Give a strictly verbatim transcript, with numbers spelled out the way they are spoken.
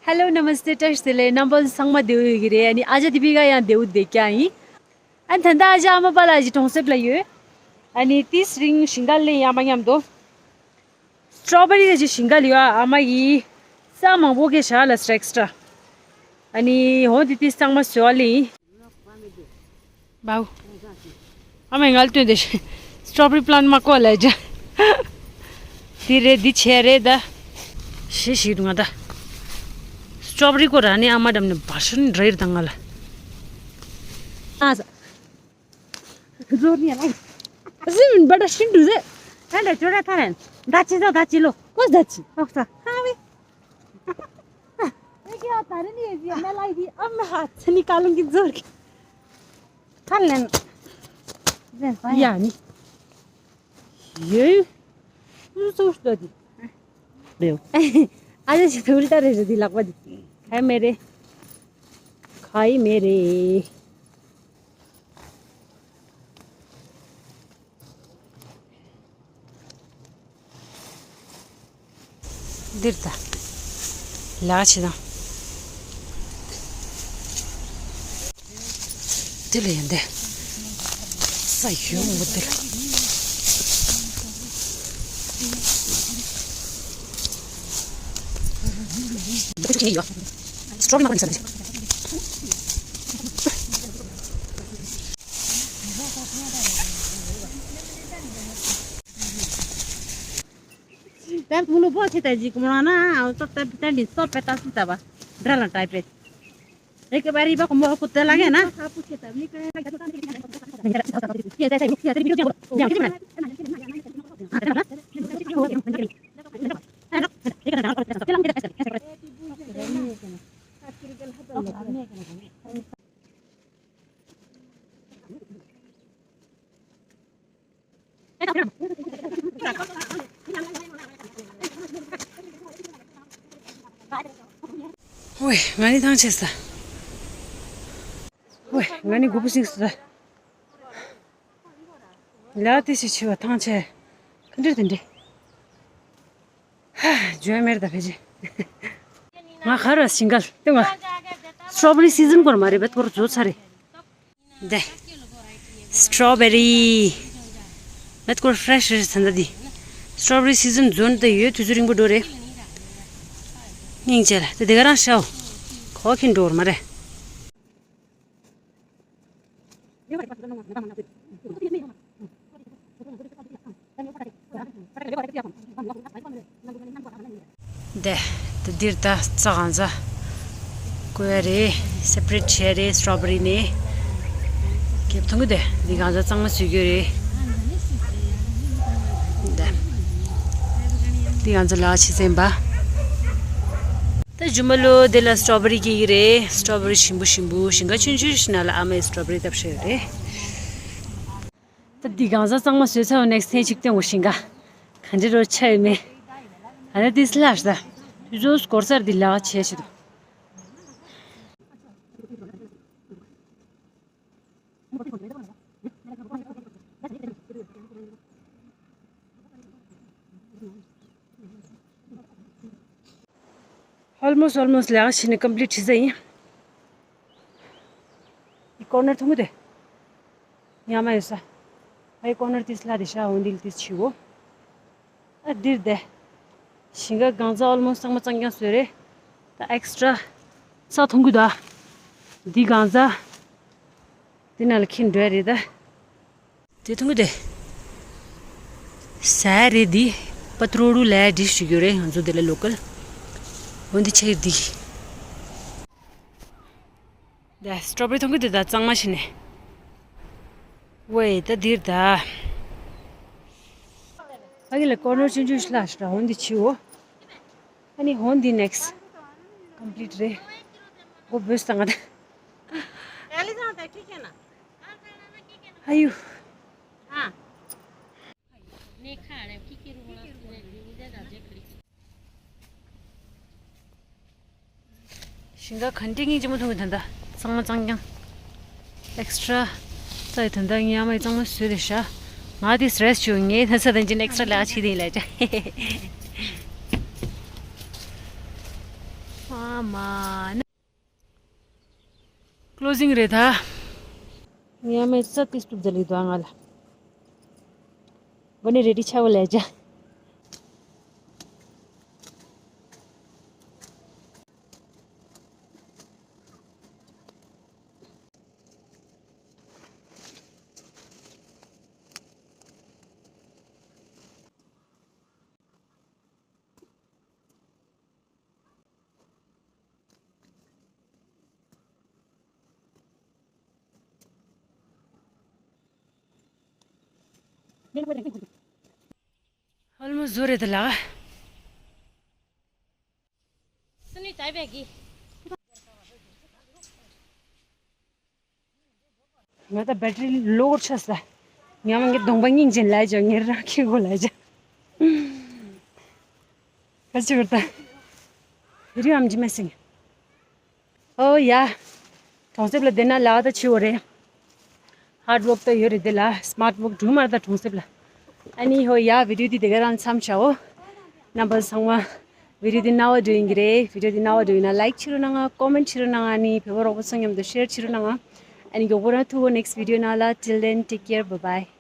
Hello, Namaste, བཀྲ་ཤིས་བདེ་ལེགས། རྣམ་པ་ཚང་མ་བདེ་པོ་ཡོད་ཀྱི་རེད། ཨ་ནི་ཨ་ཅག་དེ་པི་ཀ་ཡང་བདེ་པོ་བསྡད་ཀྱི་ཡིན། ཨ་ནི་ད་ལྟ་ཨ་ཅག་ཨ་མ་པཱ་ལགས་ཀྱི་གྲོང་གསེབ་ལ་ཡོད། ཨ་ནི་ཏིས་རིང་ཞིང་ཁ་ལེན་ཡག་མ་མཉམ་དུ། སི་ཊོ་བེ་རི་ལ་ཅིག་ཞིང་ཁ་ལ་ཡོད། ཨ་མ་ཡིས་ས་མང་པོ་སྐྱེས་བཞག་ལ་སི་ཊྲེག་སི་ཊྲ། ཨ་ནི་འོ་དེ་ཏིས་གཙང་མ་བཟོ་བ་ལེན་ཡིན། བའོ། ཨ་མས་ང་ལ་སྟོན་ཏེ། སི་ཊོ་བེ་རི་པི་ལན་ཊི་མ་བརྐོ་ལབ་ཀྱང་། འདི་རེད། འདི་བྱས་རེད་ད། ཞེས་ཞིག་འདུག་ང་ད། སི་ཊོ་བེ་རི་སྐོར་ར་ནི་ཨ་མ་འགྲམ་ནས་བར་ཤན་རེད་ད་ང་ལ། ཨ་ས། ཟོར་ནི་ལ། ཟི་མིན་བ་ད་ཤིན་ཏུ་ཟེ། ཨ་འདྲ་ཅོ་ར་ཐ་རན། ད་ཅི་ཟོ་ད་ཅི་ལོ། ཀོ་ཟ་ཅི། ཨོ་ས། ཧ་བི། ཨེ་ཀྱི་ཨ་ད་རེ་ནི་ཨེ་ཟི་མེ་ལ་ཡི་ཨ་མ་ཧ་ཚ་ནི་ཀ་ལུང་གི་ཟོར་གི། ཐ་ལན། ཟེ་ས་ཡ། ཡ་ནི། ཡོད། སུ་སུ་སྟོད་དེ། རེད། ཨ་ཅག་ཞིག་ཏུ་ཨུལ་ཏ་རེད་རེད་དེ་ལག་པ་དེ། ཁའི་མེ་རེད། ཁའི་མེ་རེད། འདིར་ད། ལག་ཕྱི་དང་། འདི་ལ་ཡོན་ཏན། ས་ཡོད་མོ་འདི་ལ། འདི་ཆུ་ཆུ་ཡོད། སི་ཊོ་བེ་རི་མ་པ་ནི་ས་ནི། དེར་མུ་ལུ་བོ་ཆེ་ཏ་ཇི་ཀུ་མ་ན་ཨ་ཙོ་ཏ་པི་ཏ་ལི་སོ་པེ་ཏ་སི་ཏ་བ་འདྲ་ལ་ཏའི་པེ། རེ་ཀེ་བ་རི་བ་ཀུ་མོ་ཀུ་ཏེ་ལ་གེ་ན། ཝེ། ང་ནི་ཐང་ཆད་ས། ཝེ། ང་ནི་གུ་པུ་སིག་ས། ལ་ཏི་སི་ཆི་བ་ཐང་ཆད། ག་འདྲ་དེ་འདྲ། ཧ། ཇོན་མེར་ད་ཕེ་ཅི། ང་ཁ་ར་ཤིང་གལ་ཏེ་ང་། སི་ཊོ་བེ་རི་སི་ཟན་སྐོར་མ་རེད་བེད་སྐོར་བཟོ་ཚར་རེད། འདི། སི་ཊོ་བེ་རི། བེད་སྐོར་ཕེ་རེ་ཤི་རེད་ཚན་ད་འདི། སི་ཊོ་བེ་རི་སི་ཟན་བཟོ་ནི་ད་ཡོད་དུས་ཚོད་རིང་པོ་འགྲོ་རེད། སྙིང་རྗེ་ལ་ད་དེ་ག་རང་ཤའོ། ཁོ་ཁྱིན་འགྲོ་བར་མ་རེད། དེ་དེ་འདིར་ད་རྩྭ་གང་ཟ་བརྐོ་ཡ་རེད། སེ་པ་རེ་ཊི་བྱས་རེད། སི་ཊོ་བེ་རི་ནས་ཁྱེད་མཐོང་གི་དེ་འདི་གང་ཟ་གཙང་མ་བཟོས་རྒྱུ་རེད། དེ་འདི་གང་ཟ་ལག་ཕྱིས་ཟིན་པ། ད་ཇུ་མ་ལོ་དེ་ལ་སི་ཊོ་བེ་རི་སྐྱེ་གི་རེད། སི་ཊོ་བེ་རི་ཞིམ་པོ་ཞིམ་པོ། ཞིང་ཁ་ཆུང་ཆུང་ཞིག་ནང་ལ་ཨ་མས་སི་ཊོ་བེ་རི་བཏབ་བཞག་ཡོད་རེད། ད་འདི་གང་ཟག་གཙང་མ་བཟོས་ཚར་བ་ནེག་སི་ཐེང་ཅིག་སྟོན་དགོས་ཤིང་ག་ག་འདྲ་རོ་ཆ་ཡོད་མེད། ཨ་ན་ཏིས་ལ་ཤ་ད་དུས་ཚོད་སྐོར་སར་འདི་ལག་ཆས་ཤི་དོ། ཨོལ་མོ་སི་ཨོལ་མོ་སི་ལས་ཀ་བྱས་ནས་ཀམ་པི་ལིཊ་བྱས་ཚར་ཡིན། འདི་ཀོར་ནར་མཐོང་གི་དེ། ཉག་མ་ཡོད་ས། ཨའི་ཀོར་ནར་ཏིས་ལྷ་དེ་ཤ་འོ་འདི་ལ་ཏིས་ཆི་འོ། ཨ་འདིར་བསྡད། ཞིང་ཁ་གང་ཟག་ཨོལ་མོ་སི་གཙང་མ་གཙང་རྐྱང་བཟོས་རེད། ད་ཨེག་སི་ཊྲ་རྩྭ་མཐོང་གི་འདུག་ཨ། འདི་གང་ཟག་འདི་ནང་ལ་འཁྱེར་འགྲོ་ཡ་རེད་ད། དེ་མཐོང་གི་དེ། ཟ་ཡ་རེད་འདི། པ་ཏྲོ་རུ་ལ་ཡ་འདི་ཞུ་རྒྱུ་རེད། ང་ཚོ་འདི་ལ་ལོ་ཀལ། འོ་འདི་ཆེ་འདི། དེ་སི་ཊོ་བེ་རི་མཐོང་གི་དེ་ད་གཙང་མ་བྱས་ནས། ཝེ་ད་འདིར་ད། ཕ་གི་ལ་ཀོར་ནར་ཆུང་ཆུང་ཞིག་ལ་ཤི་ར་འོ་འདི་ཆི་འོ། ཨ་ནི་འོ་འདི་ནེག་སི་ཀམ་པི་ལིཊ་རེད། འོ་བོས་ད་ང་ད། ཨ་ཡུ། ཞིང་ཁ་ག་འདྲ་སྙིང་རྗེ་མོ་མཐོང་གི་ད་ལྟ། གཙང་མ་གཙང་རྐྱང་། ཨེག་སི་ཊྲ་རྩྭ་ཡི་ད་ལྟ་ངའི་ཨ་མ་ཡིས་གཙང་མ་བཟོས་ཏེ་བཞག་ང་དེ་རེ་སི་ཊི་བྱུང་། ངས་ད་ས་དང་ཅིན་ཨེག་སི་ཊྲ་ལས་ཀ་བྱེད་དེ་ཡིན་ལས་ཀྱང་། ཨ་མ་ན། ཀློ་ཟིང་རེད་ད། ངས་མེད་ས་ཏིས་ཏུབ་ཛ་ལི་དུ་ང་ལ། འོ་ནི་རེ་ཌི་ཆ་བོ་ལས་ཇ། ཧོལ་མོ་བཟོ་རེད་ལགས། སུ་ནི་ཏའི་བེ་གི། ང་ད་བེ་ཊི་རི་ལོ་ཆགས་ས། ང་མ་ངའི་གདོང་པ་སྙིང་རྗེ་ལ་ཇོ་ངེར་རང་ཁྱི་གོ་ལ་ཇ། ག་ཅི་བར་ད། རི་ཨམ་ཇི་མ་སིང་། ཨོ་ཡ། གྲོང་གསེབ་ལ་བསྡད་ན་ལག་ད་ཆི་བོ་རེད། ཧར་ཌི་ཝོག་ད་ཡོད་རེད་དེ་ལ་སི་མར་ཊི་ཝོག་འགྲུབ་མ་རེད་ད་གྲོང་གསེབ་ལ། ཨ་ནི་ཧོ་ཡ་བི་ཌི་ཡོ་འདི་དེ་ག་རང་མཚམས་བྱའོ། རྣམ་པ་ཚང་མ། བི་ཌི་ཡོ་འདི་རྣ་བ་འགྲོ་ཡིན་གྱི་རེད། བི་ཌི་ཡོ་འདི་རྣ་བ་འགྲོ་ཡིན་ན་ལའིཀ་བྱེད་རོགས་གནང་ང་ཀོ་མེན་ཊི་བྱེད་རོགས་གནང་ང་ཨ་ནི་བོད་པ་རོགས་པ་ཚོ་མཉམ་དུ་ཤེར་བྱེད་རོགས་གནང་ང་། ཨ་ནི་མགྱོགས་པོ་རང་ཐུག་གོ་ནེག་སི་ཊི་བི་ཌི་ཡོ་ནང་ལ། Till then, take care, bye bye.